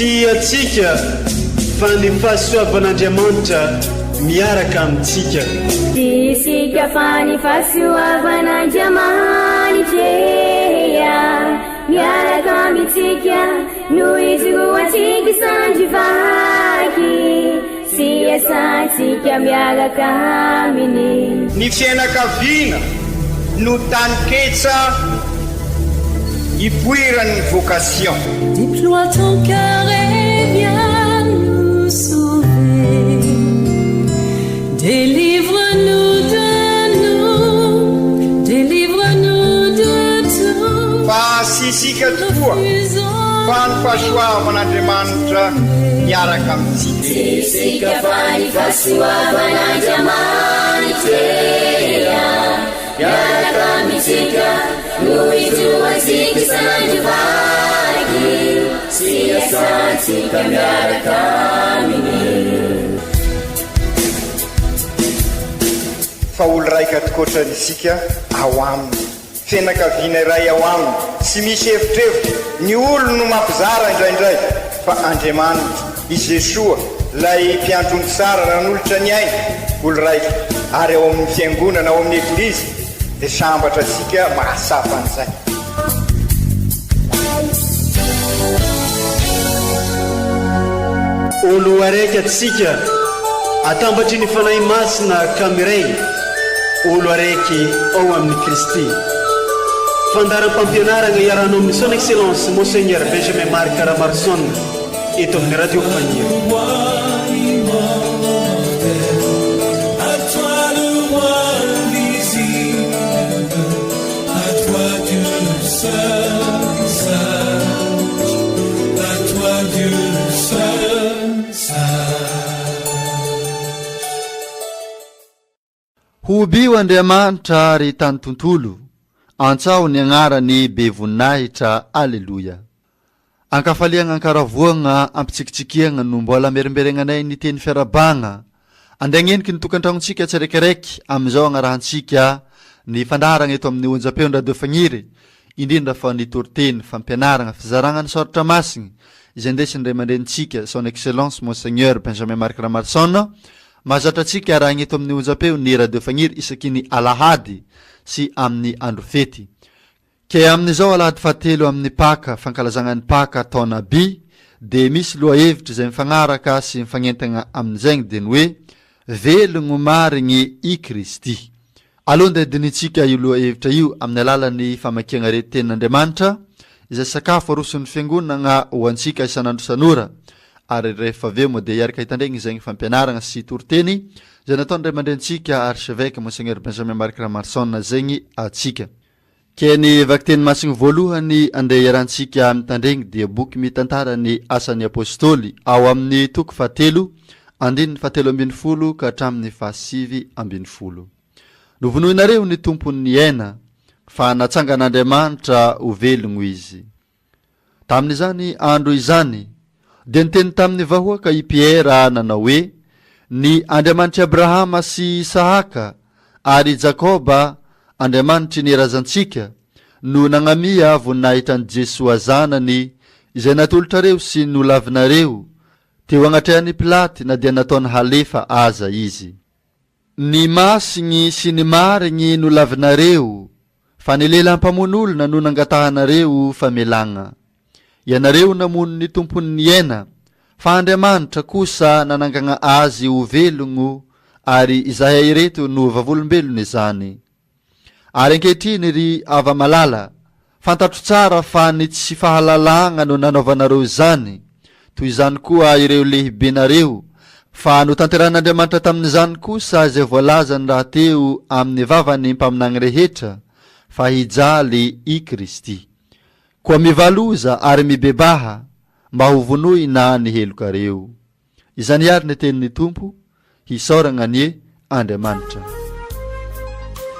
Tsy antsika fa ny fahasoavan'Andriamanitra miaraka amintsika. Tsy isika fa ny fahasoavan'Andriamanitra miaraka amintsika no ijoroantsika sandry vaky sy iasantsika miaraka aminy. Ny fiainakaviana no taninketsa ipoiran'ny vocation. Déploie ton cœur et viens nous sauver Délivre-nous de nous, délivre-nous de tout Fa tsy isika tokoa fa ny fahasoavan'Andriamanitra miaraka amintsika. Tsy isika fa ny fahasoavan'Andriamanitra Miaraka amintsika no ijoroantsika isan'andro vaky sy iasantsika miaraka aminy. Fa olo raika tokoatrany isika ao aminy, fianakaviana iray ao aminy, tsy misy evitrevitra, ny olo no mampizara indraindray fa Andriamanitra, i Jesoa, Ilay mpiandry omby tsara nanolotra ny ainy, olo raika, ary ao amin'ny fiangonana, ao amin'ny Eglizy, dia sambatra antsika mahatsapa an'izay. Olo araiky atsika, atambatry ny Fanahy Masina ka miray, olo araiky ao amin'i Kristy. Fandaharam-pampianaragna iarahanao amin'ny Son Excellence Monseigneur Benjamin Marc Ramaroson eto amin'ny Radio Faniry. Hobio Andriamanitra ry tany tontolo, antsao ny agnarany be voninahitra Aleloia. Ankafaliagna ankaravoagna ampitsikitsikiagna no mbola amerimberegnanay ny teny fiarabagna andeha agneniky ny tokantragnontsika tsiraikiraiky amin'izao agnarahantsika ny fandaharagna eto amin'ny onjam-peon'ny Radio Fagniry indrindra fa ny toriteny, fampianaragna, fizaragna ny soratra masigny izay indesin'ny ray aman-drenintsika Son Excellence Monseigneur Benjamin Marc Ramarson Mahazatra antsika arahigna eto amin'ny onjam-peo ny Radio Fagniry isaky ny alahady sy amin'ny andro fety. Ke amin'izao alahady fahatelo amin'ny Paka, fankalazagna ny Paka taona by, dia misy lohahevitra izay mifagnaraka sy mifagnentagna amin'izaigny dia ny hoe, Velogno marigny i Kristy. Aleo ndeha dinihintsika io lohahevitra io amin'ny alalan'ny famakiagna ireto Tenin'Andriamanitra, izay sakafo aroson'ny Fiangonagna ho antsika isan'andro isan'ora, ary rehefa avy eo moa dia hiaraka hitandregny izaigny fampianaragna sy toriteny izay nataon'ny ray aman-drenintsika Archevêque Monseigneur Benjamin Marc Ramarson zegny atsika. Ke ny vakiteny masigny voalohany andeha iarahantsika mitandregny dia boky mitantara ny Asan'ny Apôstôly ao amin'ny toko fahatelo andininy fahatelo 12 ka hatramin'ny fahasivy 12. Novonoinareo ny Tompon'ny aina, fa natsangan'Andriamanitra ho velogno Izy. Tamin'izany andro izany, dia niteny tamin'ny vahoaka i Piera nanao hoe, Ny Andriamanitr'i Abrahama sy Isahaka ary i Jakoba, Andriamanitry ny razantsika, no nagnamia voninahitra an'i Jesoa Zanany, izay natolotrareo sy nolavinareo teo agnatrehan'i Pilaty na dia nataony halefa aza Izy. Ny masigny sy ny marigny no lavinareo, fa ny lela mpamono olona no nangatahanareo famelagna. Ianareo namono ny Tompon' ny aina, fa Andriamanitra kosa nanangagna Azy ho velogno, ary izahay ireto no vavolombelon' izany. Ary ankehitriny, ry hava-malala, fantatro tsara fa ny tsy fahalalagna no nanaovanareo izany, toy izany koa ireo lehibenareo, fa notanterahin'Andriamanitra tamin'izany kosa izay voalazany rahateo amin'ny vavan'ny mpaminany rehetra, fa hijaly i Kristy. Koa mivaloza ary mibebaha, mba hovonoina ny helokareo. Izany àry ny tenin'ny Tompo, hisaoragna anie Andriamanitra.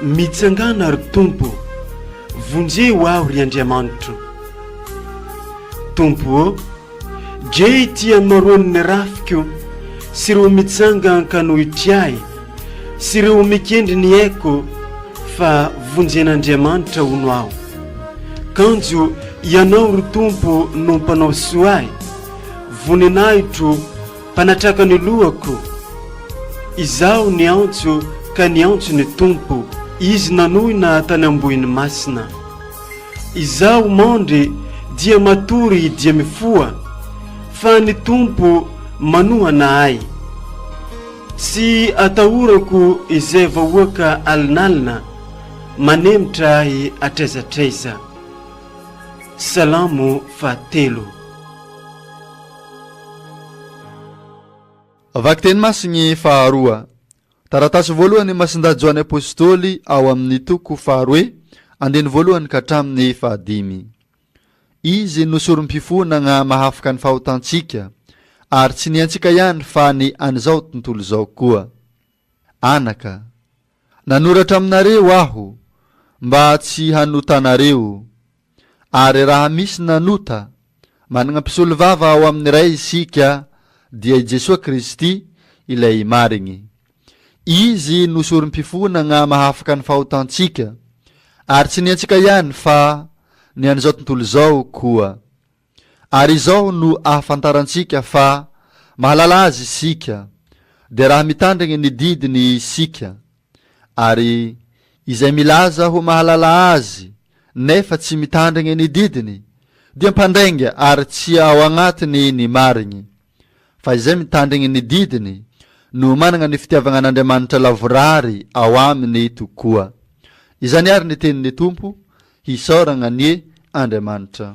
Mitsangàna, ry Tompo, vonjeo aho, ry Andriamanitro. Tompo ô, dre ity hamaroan'ny rafiko sy ireo mitsangan-kanohitry ahy sy ireo mikendry ny aiko, fa vonjen'Andriamanitra hono aho. Kanjo Ianao, ry Tompo, no mpanao soa ahy. Voninahitro, mpanatraka ny lohako. Izaho niantso ka niantso ny Tompo, Izy nanohina tany am-bohiny masina. Izaho mandry dia matory dia mifoha, fa ny Tompo manohana ahy. Tsy atahorako izay vahoaka alinalina manemitra ahy hatraiza hatraiza. Salamo fahatelo. Vakiteny Masigny faharoa. Taratasy voalohany Masindahy Joany Apostoly ao amin'ny toko faharoe, andininy voalohany ka hatramin'ny fahadimy. Izy no sorom-pifonagna mahafaka ny fahotantsika, ary tsy ny antsika ihany fa ny an'izao tontolo izao koa. Anaka, nanoratra aminareo aho mba tsy hanotanareo. Ary raha misy nanota, managna mpisolovava ao amin'ny Ray isika, dia i Jesoa Kristy, ilay marigny. Izy no sorom-pifonagna mahafaka ny fahotantsika, ary tsy ny antsika ihany fa ny an'izao tontolo izao koa. Ary izao no ahafantarantsika fa mahalala Azy isika, dia raha mitandrigny ny didiny isika. Ary izay milaza ho mahalala Azy nefa tsy mitandrigny ny didiny, dia mpandainga ary tsy ao agnatiny ny marigny. Fa izay mitandrigny ny didiny no managna ny fitiavagna an'Andriamanitra lavorary ao aminy tokoa. Izany àry ny tenin'ny Tompo, Hisaoragna anie Andriamanitra.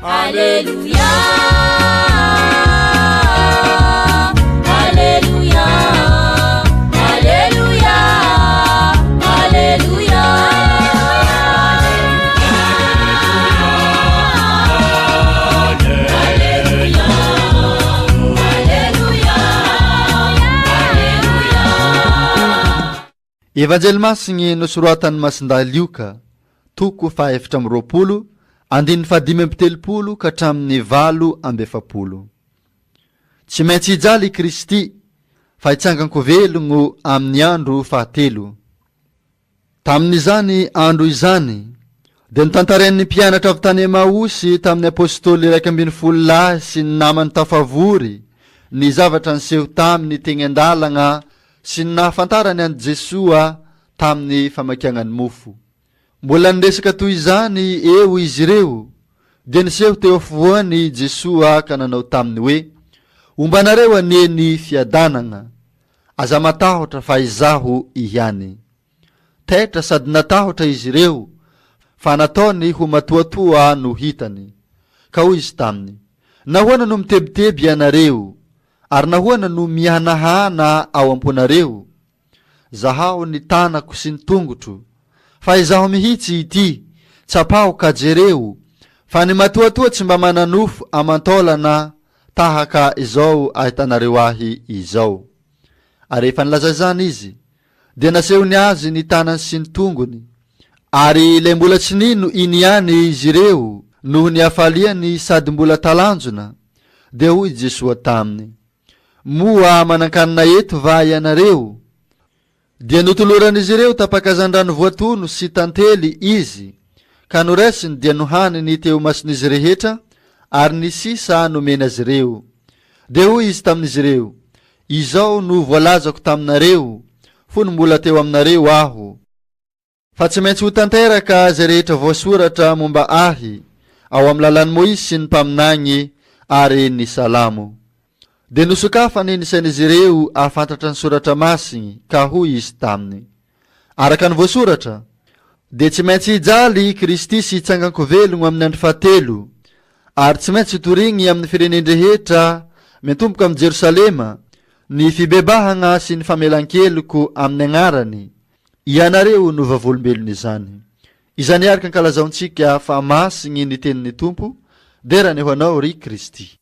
Aleloia, Aleloia, Aleloia, Aleloia. Evanjely Masigny nosoratan'i Masindahy Lioka, toko fahaefatra amby 20, andininy fahadimy amby 30 ka hatramin'ny 48. Tsy maintsy hijaly i Kristy, fa hitsangan-ko velogno amin'ny andro fahatelo. Tamin'izany andro izany, dia notantarain'ny mpianatra avy tany Emaosy tamin'ny apostoly 11 lahy sy ny namany tafavory ny zavatra niseho taminy teny an-dalana sy ny nahafantarany an'i Jesoa tamin'ny famakiana ny mofo. Mbola niresaka toy izany eo izy ireo, dia niseho teo afovoany i Jesoa ka nanao taminy hoe, Homba anareo anie ny fiadanana. Aza matahotra fa izaho ihany. Taitra sady natahotra izy ireo, fa nataony ho matoatoa no hitany. Ka hoy izy taminy, Nahoana no mitebiteby ianareo, ary nahoana no mihanahana ao am-ponareo? Zahao ny tanako sy ny tongotro, fa izaho mihitsy ity, tsapaho ka jereo, fa ny matoatoa tsy mba mana-nofo aman-taolana tahaka izao ahitanareo ahy izao. Ary rehefa nilaza izany izy, dia nasehony azy ny tanany sy ny tongony. Ary ilay mbola tsy nino iny ihany izy ireo noho ny hafaliany sady mbola talanjona, dia hoy Jesoa taminy, Moa manan-kanina eto va ianareo? Dia notoloran'izy ireo tapa-kazandrano voatono sy tantely izy, ka noraisiny dia nohaniny teo imason'izy rehetra, ary ny sisa nomeny azy ireo. Dia hoy izy tamin'izy ireo, Izao no voalazako taminareo, fony mbola teo aminareo aho, Fa tsy maintsy ho tanteraka izay rehetra voasoratra momba Ahy ao amin'ny lalàn'i Moizy sy ny mpaminany ary ny Salamo. Dia nosokafany ny sain'izy ireo hahafantatra ny Soratra Masiny, ka hoy Izy taminy, Araka ny voasoratra, dia tsy maintsy hijaly i Kristy sy hitsangan-ko velogno amin'ny andro fahatelo, ary tsy maintsy hotorigny amin'ny firenen-drehetra miantomboka amin'i Jerosalema ny fibebahagna sy ny famelan-keloko amin'ny agnarany, Ianareo no vavolombelon'izany. Izany ary ka ankalazaontsika fa masigny ny tenin'ny Tompo, dera anie ho Anao ry Kristy.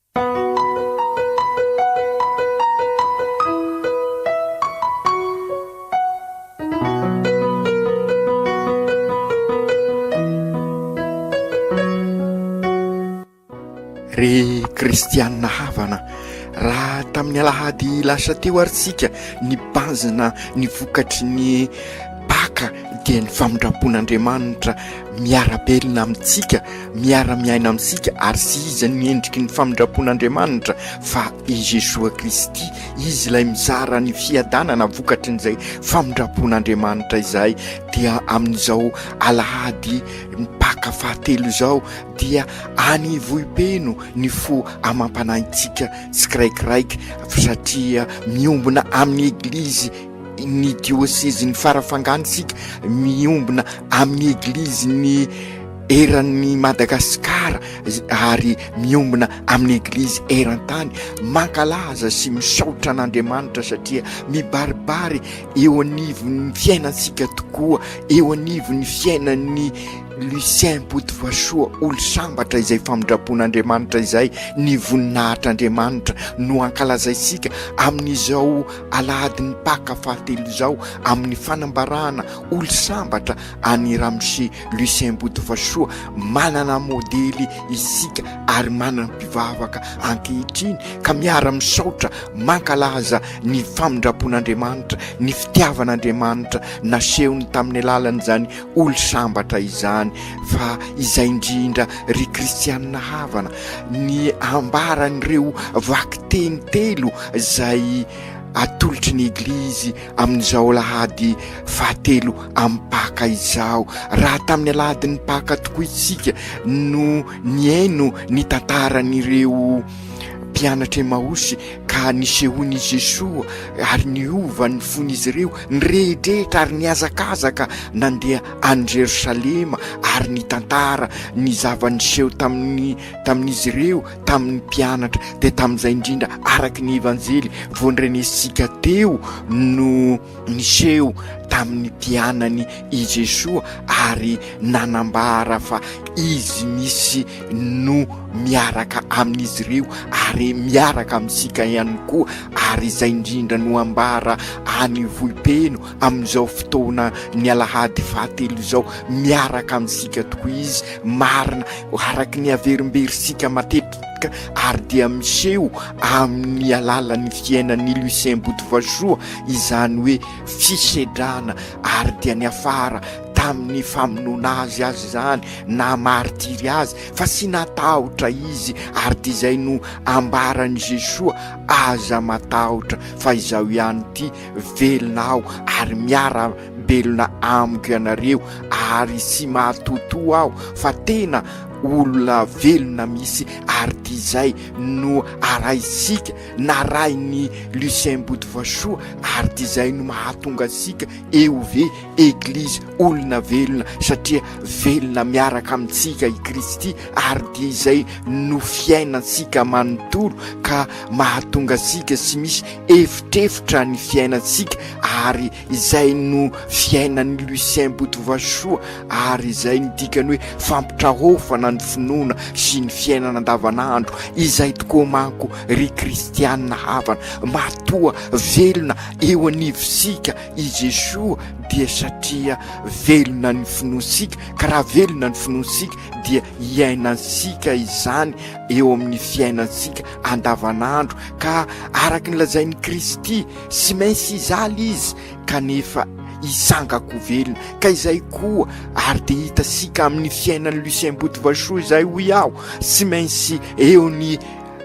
Ry kristianina havana, raha tamin'ny alahady lasa teo ary tsika nibanjina ny vokatry ny Paka dia ny famindram-pon'Andriamanitra miara-belona amintsika, miara-miaina amintsika ary tsy iza ny endriky ny famindram-pon'Andriamanitra fa i Jesoa Kristy, Izy ilay mizara ny fiadanana vokatrin'izay famindram-pon'Andriamanitra izay dia amin'izao alahady ny Paka fahatelo izao dia any Vohipeno ny fo amam-panahintsika tsikiraikiraiky satria miombona amin'ny Eglizy ny diosezin'ny Farafangana isika, miombona amin'ny Eglizin'ny eran'ny Madagasikara ary miombona amin'ny Eglizy eran-tany, mankalaza sy misaotra an'Andriamanitra satria mibaribary eo anivon'ny fiainantsika tokoa, eo anivon'ny fiainan'ny Lucien Botovasoa, olo sambatra izay famindram-pon'Andriamanitra izay, ny voninahitr'Andriamanitra no ankalazaintsika amin'izao alahadin'ny Paka fahatelo izao amin'ny fanambarana olo sambatra an'i Ramose Lucien Botovasoa. Manana modely isika ary manana mpivavaka ankehitriny ka miara-misaotra mankalaza ny famindram-pon'Andriamanitra, ny fitiavan'Andriamanitra nasehony tamin'ny alalan'izany olo sambatra izany fa izay indrindra ry kristianina havana ny ambaran'ireo vakiteny telo izay atolotry ny eglizy amin'izao alahady fahatelo amin'ny paka izao. Raha tamin'ny alahadin'ny paka tokoa isika no nihaino ny tantaran'ireo mpianatra Emaosy ka nisehoan'i Jesoa ary niova ny fon'izy ireo, nirehidrehitra ary nihazakazaka nandeha any Jerosalema ary nitantara ny zava-niseho tamin'ny tamin'izy ireo tamin'ny mpianatra. Dia tamin'izay indrindra araka ny Evanjely vao norenesintsika teo no niseho tamin'ny mpianany i Jesoa ary nanambara fa Izy misy no miaraka amin'izy ireo ary miaraka amintsika ihany koa ary izay indrindra no ambara any Vohipeno amin'izao fotoana ny alahady fahatelo izao, miaraka amintsika tokoa Izy, marina araka ny averimberintsika matetika ary dia miseho amin'ny alalan'ny fiainan'i Lucien Botovasoa izany hoe fisedrana ary dia niafara tamin'ny famonoana azy azy izany na martiry azy fa tsy natahotra izy ary dia izay no ambaran'i Jesoa aza matahotra fa izaho ihany ity velona aho ary miara belona amiko ianareo ary tsy mahatotoa aho fa tena olona velona misy ary dia izay no arahintsika narahin'i Lucien Botovasoa ary dia izay no mahatonga antsika EOV Eglizy olona velona satria velona miaraka amintsika i Kristy ary dia izay no fiainantsika manontolo ka mahatonga antsika tsy misy efitrefitra ny fiainantsika ary izay no fiainan'i Lucien Botovasoa ary izay ny dikany hoe fampitrahofana ny finoana sy ny fiainana andavanandro izay tokoa manko ry kristianina havana matoa velona eo anivontsika i Jesoa dia satria velona ny finoantsika ka raha velona ny finoantsika dia iainantsika izany eo amin'ny fiainantsika andavanandro ka araka ny lazain'i Kristy sy maintsy hizaly izy kanefa hisangako velona ka izay koa ary dia hitasika amin'ny fiainan'i Lucien Botovasoa izay hoy aho sy maintsy eo ny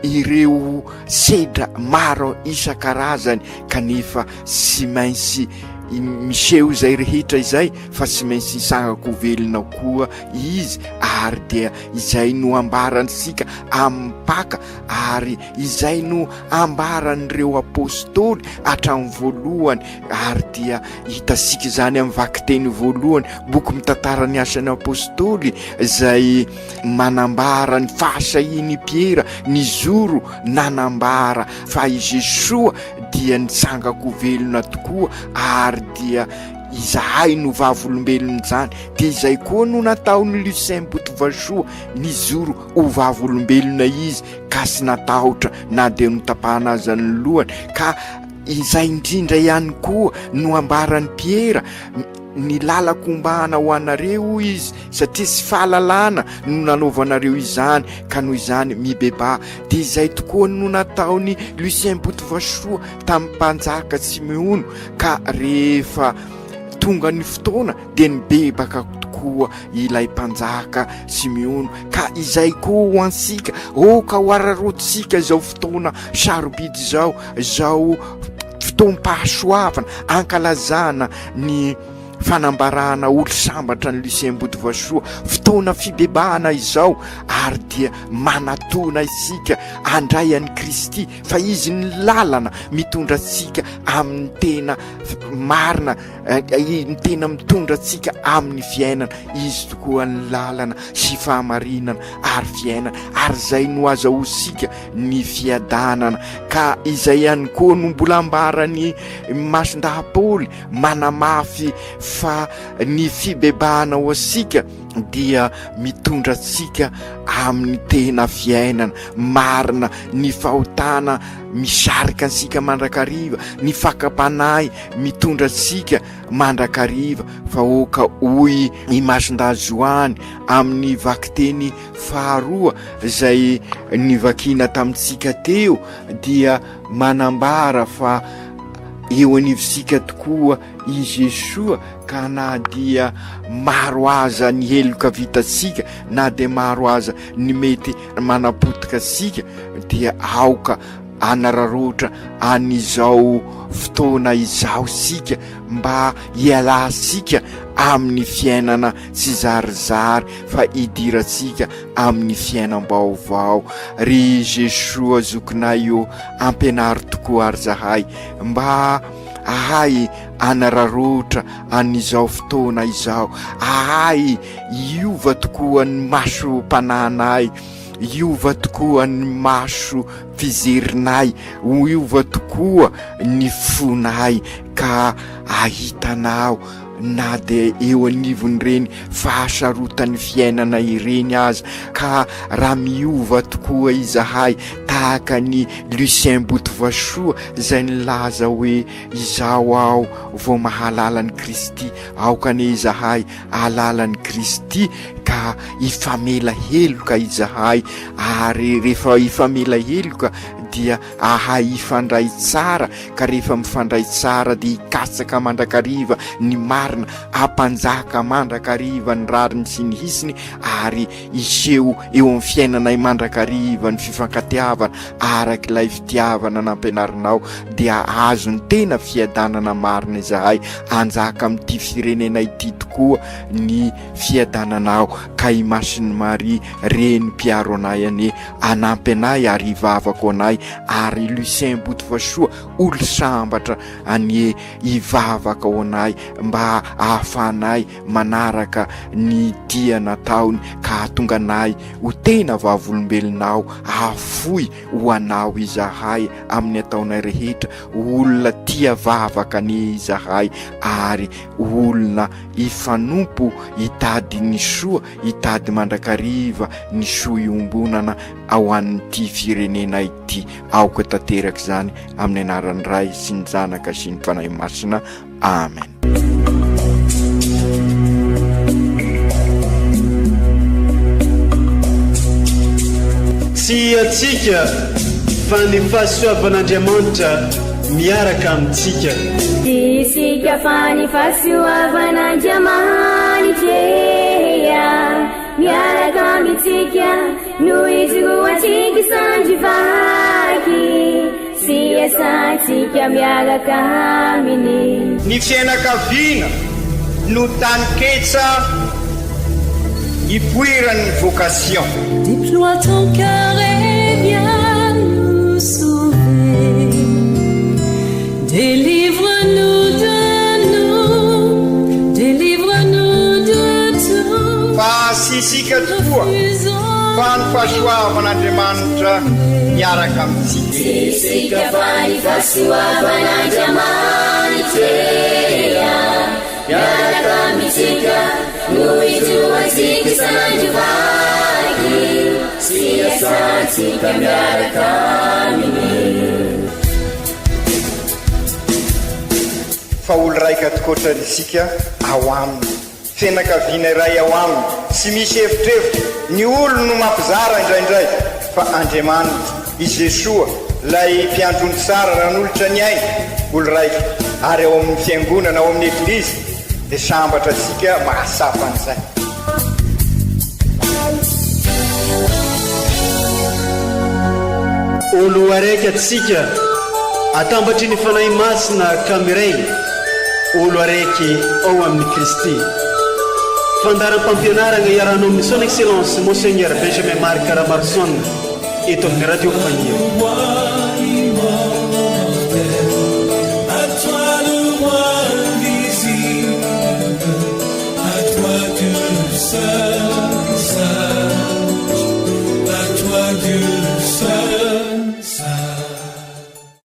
ireo sedra maro isan-karazany kanefa sy maintsy miseho izay rehetra izay fa tsy maintsy hisangako velona koa izy ary dia izay no ambarantsika amin'ny paka ary izay no ambaran'ireo apostoly hatramin'ny voalohany ary dia hitantsika izany amin'ny vakiteny voalohany boky mitantara ny asan'ny apostoly izay manambara ny fahasahian'i Piera nizoro nanambara fa i Jesoa dia nitsangako velona tokoa ary dia izahay no vavolombelon'izany dia izay koa no nataon'i Lucien Botovasoa nizoro ho vavolombelona izy ka tsy natahotra na dia notapahana aza ny lohany ka izay indrindra ihany koa no ambaran'i Piera. ny lalan-kombahana ho anareo, hoy izy, satria tsy fahalalana no nanaovanareo izany, ka noho izany mibebaha. Dia izay tokoa no nataon'i Lucien Botovasoa tamin'ny mpanjaka Simeona, ka rehefa tonga ny fotoana dia nibebaka tokoa ilay mpanjaka Simeona. Ka izay koa ho antsika, aoka ho araraotintsika izao fotoana sarobidy izao, izao fotoam-pahasoavana ankalazana ny fanambarana olo sambatra an'i Lucien Botovasoa, fotoana fibebahana izao ary dia manatona isika handray an'i Kristy fa Izy ny lalana mitondra antsika amin'ny tena marina, ny tena mitondra antsika amin'ny fiainana. Izy tokoa ny lalana sy fahamarinana ary fiainana, ary izay no azahoantsika ny fiadanana. Ka izay ihany koa no mbola ambaran'i Masindahy Paoly manamafy fa ny fibebahana ho antsika dia mitondra antsika amin'ny tena fiainana marina, ny fahotana misarika antsika mandrakariva, ny fakam-panahy mitondra antsika mandrakariva, fa aoka hoy i Masindahy Joany amin'ny vakiteny faharoa izay nivakiana tamintsika teo dia manambara fa eo anivontsika tokoa i Jesoa ka na dia maro aza ny heloka vitantsika na dia maro aza ny mety manapotika antsika dia aoka hanararaotra an'izao fotoana izao isika mba hialantsika amin'ny fiainana tsy zarizary fa hidirantsika amin'ny fiainam-baovao. Ry Jesoa zokinay ô, ampianaro tokoa ary zahay mba ahay hanararaotra an'izao fotoana izao, ahay hiova tokoa ny masom-panahinay, Hiova tokoa ny maso fijerinay, hiova tokoa ny fonay ka ahitanao na dia eo anivon'ireny fahasarotan'ny fiainana ireny aza, ka raha miova tokoa izahay tahaka an'i Lucien Botovasoa izay nilaza hoe izaho aho vao mahalala an'i Kristy, aoka anie izahay ahalala an'i Kristy ka hifamela heloka izahay, ary rehefa hifamela heloka dia ahay hifandray tsara, ka rehefa mifandray tsara dia hikatsaka mandrakariva ny marina, hampanjaka mandrakariva ny rariny sy ny hisiny, ary hiseho eo amin'ny fiainanay mandrakariva ny fifankatiavana araka ilay fitiavana nampianarinao, dia hahazo ny tena fiadanana marina izahay, hanjaka amin'ity firenena ity tokoa ny fiadananao, ka i Masin'i Maria Reny mpiaro anay anie hanampy anay ary hivavaka ho anay, ary Lucien Botovasoa olo sambatra anie hivavaka ho anay mba hahafahanay manaraka ny dia nataony ka hahatonga anay ho tena vavolombelonao hahafoy ho anao izahay amin'ny ataonay rehetra, ho olona tia vavaka anie izahay ary ho olona hifanompo hitady ny soa, hitady mandrakariva ny soa iombonana ao an'ity firenena ity. Aoka tanteraka izany amin'ny anaran'ny Ray sy ny Zanaka sy ny Fanahy Masina. Amen. Tsy antsika fa ny fahasoavan'Andriamanitra miaraka amintsika. Tsy isika fa ny fahasoavan'Andriamanitra miaraka amintsika no ijoroantsika sandry vaky. Sy iasantsika miaraka aminy. Ny fiainakaviana no taninketsa ipoiran'ny vocation. Déploie ton cœur et viens nous sauver. Délivre-nous de nous, délivre-nous de tout. Fa tsy isika tokoa fa ny fahasoavan'Andriamanitra miaraka amintsika. Tsy isika fa ny fahasoavan'Andriamanitra miaraka amintsika no ijoroantsika isan'andro vaky sy iasantsika miaraka aminy. Fa olo raika tokoatra isika. ao Aminy, fianakaviana iray ao Aminy, tsy misy efitrefitra, ny olony no mampizara indraindray, fa Andriamanitra, i Jesoa, ilay Mpiandry ondry tsara nanolotra ny ainy, olo raika, ary ao amin'ny Fiangonana, ao amin'ny Eglizy, dia sambatra antsika mahatsapa an'izay. Olo araiky atsika atambatry ny Fanahy Masina ka miray olo araiky ao amin'i Kristy. Fandaharam-pampianaragna iarahanao amin'ny Son Excellence Monseigneur Benjamin Marc Ramaroson eto amin'ny Radio Fagniry.